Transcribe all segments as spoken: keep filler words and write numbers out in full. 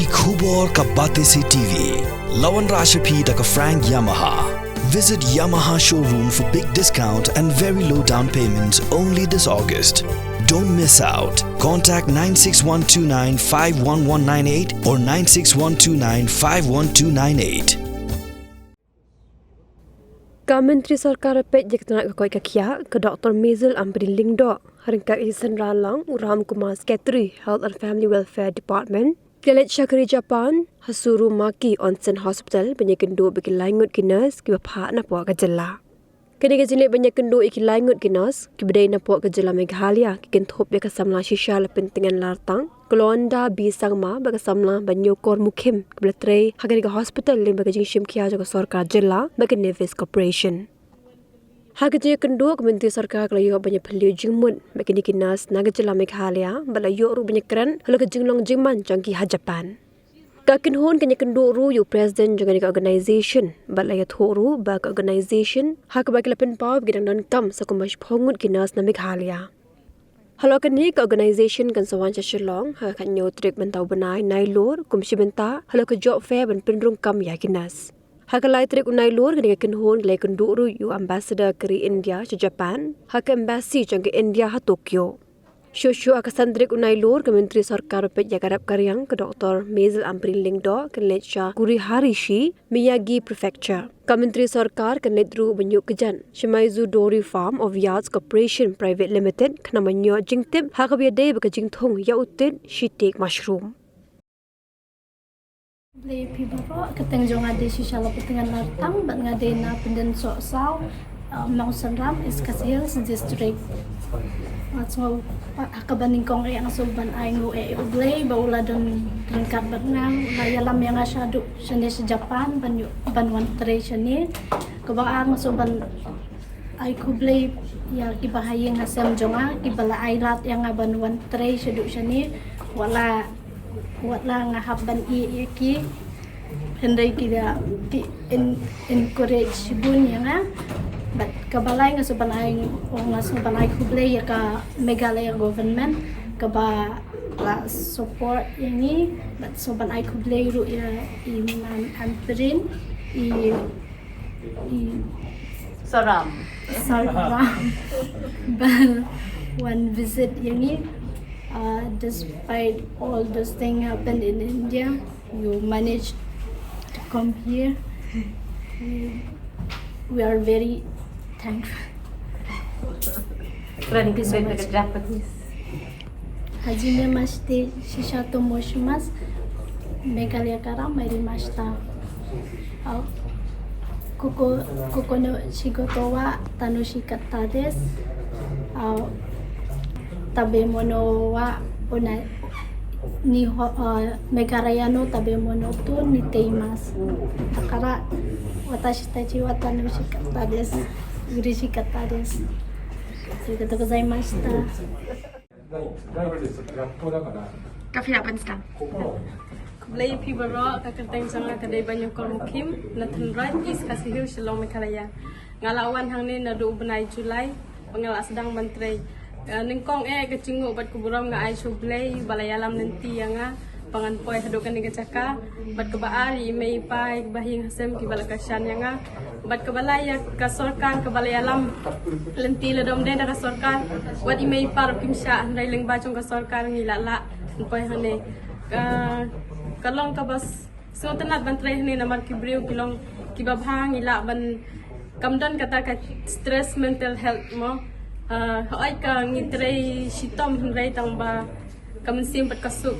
Ki khubor ka Batesi T V. La wanrah sha phi da ka Frank Yamaha. Visit Yamaha showroom for big discount and very low down payments only this August. Don't miss out. Contact nine six one two nine five one one nine eight or nine six one two nine five one two nine eight. Ka Myntri Sorkar peit ïa ka tnat ka koit ka khiah, ka Doktor Maisel Ampareen Lyngdoh, ha ryngkat ka jingsynran lang u Ram Kumar, Secretary, Health and Family Welfare Department, ki la leit sha ka ri Japan, ha Saruman Onsen Hospital, ban ïakynduh bad ki lai ngut ki nurse kiba phah napoh ka jylla. Kane ka jingleit ban ïakynduh ïa ki lai ngut ki nurse kiba dei napoh ka jylla Meghalaya, ki kynthup ïa ka samla shisha la pyntngen lartang, ka Lawanda B Sangma, bad ka samla Banïewkor Mukhim, kiba la trei ha kane ka hospital lyngba ka jingshim khia jong ka sorkar jylla bad ka Nevis Corporation. Ha ka jingïakynduh, ka Myntri Sorkar ka la ïoh ban ïaphylliew jingmut bad kine ki nurse na ka jylla Meghalaya, bad la ïoh ruh ban ïakren halor ka jinglong jingman jong ki ha Japan. Ka kynhun kan ïakynduh ruh ïa u president jong kane ka organisation, bad la ïathuh ruh ba ka organisation ha kaba ki la pynpaw ba ki dang donkam sa kumba shiphew ngut ki nurse na Meghalaya. Halor kane, ka organisation kan sa wan sha Shillong ha ka khathynñiew tarik mynta u bnai Nailur, kum shi bynta halor ka job fair ban pynrung kam ïa ki nurse. Ha ka lai tarik u Nailur, kane ka kynhun ka la ïakynduh ruh ïa u ambassador ka ri India sha Japan ha ka embassy jong ka India ha Tokyo. Shuh shuh ha ka san tarik u Nailur, ka Myntri Sorkar peit ïa ka rep ka riang, ka Doktor Maisel Ampareen Lyngdoh, kan leit sha Kuriharishi, Miyagi Prefecture. Ka Myntri Sorkar kan leit ruh ban ïuh kjat sha Maizu Dairy Farm of Yards Corporation Private Limited, khnang ban ïoh jingtip ha kaba ïadei bad ka jingthung ïa u tit shitik mushroom. Khublei phi baroh, ka kyrteng jong nga dei Shisha Lapatngan Lartang, bad nga dei na Pyndensohsaw, uh, Mawsynram, East Khasi Hills District. Nga sngew, ha kaba nyngkong eh nga sngew ban ai nguh ïa U Blei ba u la don ryngkat bad nga, u la ïalam ïa nga shaduh shane sha Japan ban ïoh, ban wan trei shane. Kaba ar nga sngew ban ai khublei ïa kiba ha ïing ha sem jong nga kiba la ai lad ïa nga ban wan trei shaduh shane. Wat la, wat la nga hap ban ïeh ïa ki, hynrei ki da, ki en-, encourage shibun ïa nga. Bad kaba lai nga sngew ban ai, nga sngew ban ai khublei ïa ka Meghalaya government kaba la support ïa ngi. Bad sngew ban ai khublei ruh ïa i Mam Ampareen, i i Saram. Saram. Ba wan visit ïa ngi. Uh, despite all those things happened in India, you managed to come here. We, we are very thankful. Thank you so much. Hajime mashite, Shisha to moshimasu. Meghalaya kara mairi mashita. Au, koko, koko no shigoto wa tanoshikatta desu. Au, tabemono wa ona, niho-, uh, Meghalaya no tabemono to niteimasu. Dakara, watashi tachi wa tanoshikatta desu. Ureshikatta desu. Arigatou gozaimashita. Ka phi lah ban start. Khublei phi baroh, ka kyrteng jong nga ka dei Banïewkor Mukhim, na Tynrai, East Khasi Hills, Shillong, Meghalaya. Nga la wan hangne naduh u bnai July, ba nga la sdang ban trei. Eh, nyngkong eh ka jingnguh bad ka burom nga ai sha U Blei, ba la ïalam lynti ïa nga. Ba ngan poi haduh kane ka jaka, bad kaba ar ïa i mei i pa, ïa kiba ha ïing ha sem kiba la kyrshan ïa nga. Bad kaba lai ïa ka sorkar kaba la ïalam lynti, lada ym dei na ka sorkar, wat i mei i pa ruh kim shah, hynrei lyngba jong ka sorkar ngi la lah ban poi hangne. Ka, ka long kaba s-, sngewtynnat ban trei hangne namar ki briew ki long kiba bha, ngi lah ban, kam don kata ka stress, mental health mo. Ah, hooid ka ngi trei shitom hynrei tang ba ka mynsiem pat ka suk.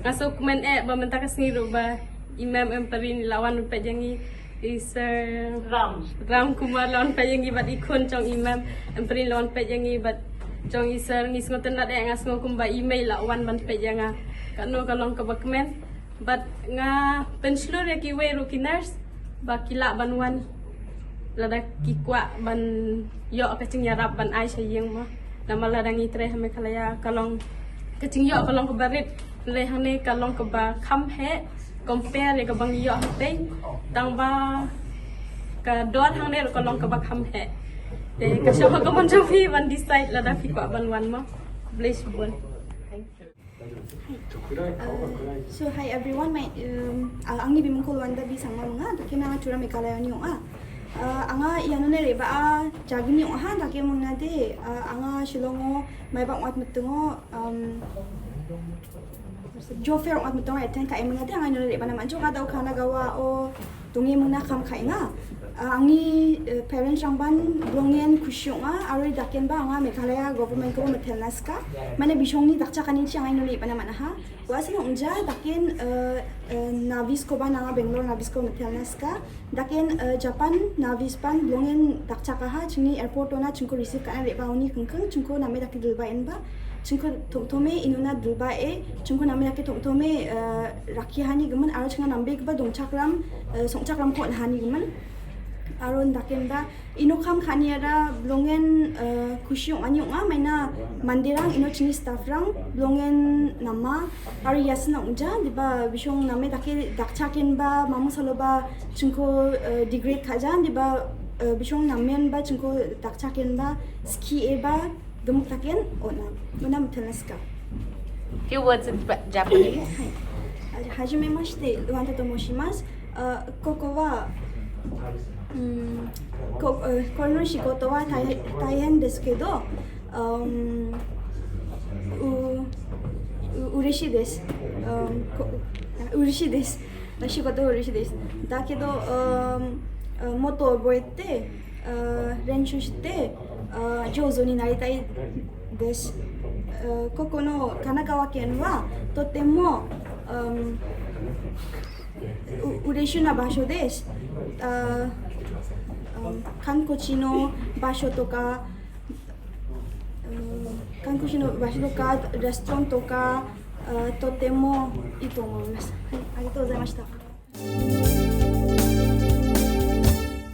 Nga sngewkmen eh ba mynta ka sngi ruh ba i Ma'am Ampareen i la wan ban peit ïa ngi, i Sir Ram. Ram Kumar la wan peit ïa ngi bad i khun jong i Ma'am Ampareen la wan peit ïa ngi bad jong i Sir, ngi sngewtynnat eh, nga sngew kumba i mei la wan ban peit ïa nga. Kano ka long kaba kmen. Bad nga pynshlur ïa kiwei ruh ki nurse ba ki lah ban wan lada ki kwah ban ïoh ka jingïarap ban ai sha ïing mo. Namar lada ngi trei ha Meghalaya ka long ka jingïoh ka long kaba rit, hynrei hangne ka long kaba kham heh compare ïa kaba ngi ïoh hangtei. Tang ba ka dor hangne ruh ka long kaba kham heh. Te ka shong ha ka mon jong phi ban decide lada phi kwah ban wan mo. Khublei shibun. Thank you. Uh, so hi everyone, my um, uh, angni bimung ko Luanda Bisangma manga, dake manga tura Meghalaya ni onga. Uh, anga ianune reba a jagini onga, dake manga de, uh, anga Shillong o, Maibang wat mutungo, um, Job fair wat mutungo attend ka emanga de, anga ianune reba na manjo ka dau kana gawa o, tungi muna kam kainga. Uh, angni uh, parents rang ban blongen kushunga, arui daken ba anga Meghalaya government ko metelnaska. Mane bishong ni dakcha kanin chi anga ianune reba na mana ha. Wa sing ungja daken uh, uh, Navis ko ba nanga Bangalore Navis ko metelnaska. Daken uh, Japan Navis pan blongen dakcha kaha chini airport ona chingko receive kana reba oni kengkeng chingko name dake dilba en ba. Chingko thom thome inuna dilba e chingko name dake thom thome uh, rakhi hani gemen aro chinga nambe ba dong chakram uh, song chakram pot hani gemen. Aro daken ba ino kam kani ara blongen uh, kushung ani onga maina mandirang ino chini staff rang blongen nama ari yasna ungja diba bishong name dake dakcha ken ba mamu salo ba chingko uh, degrade kaja diba uh, bishong namen ba chingko dakcha ken ba ski e ba gemuk taken ona. Muna metelnaska. Few words in Japanese. Hajime mashite, Luanda to moshimasu. Uh, koko wa, um, ko, uh, kono shigoto wa taihen desu kedo, um, u, u, ureshii desu. Um, ko, ureshii desu. Shigoto ureshii desu. Dakedo, um, uh, moto oboete, uh, renshu shite, uh, jouzo ni naritai desu. Uh, koko no Kanagawa ken wa totemo um, ureshii na basho desu. Uh, um, kankochi no basho toka, uh, kankochi no basho toka, restaurant toka, uh, totemo ii to omoimasu. Arigatou gozaimashita.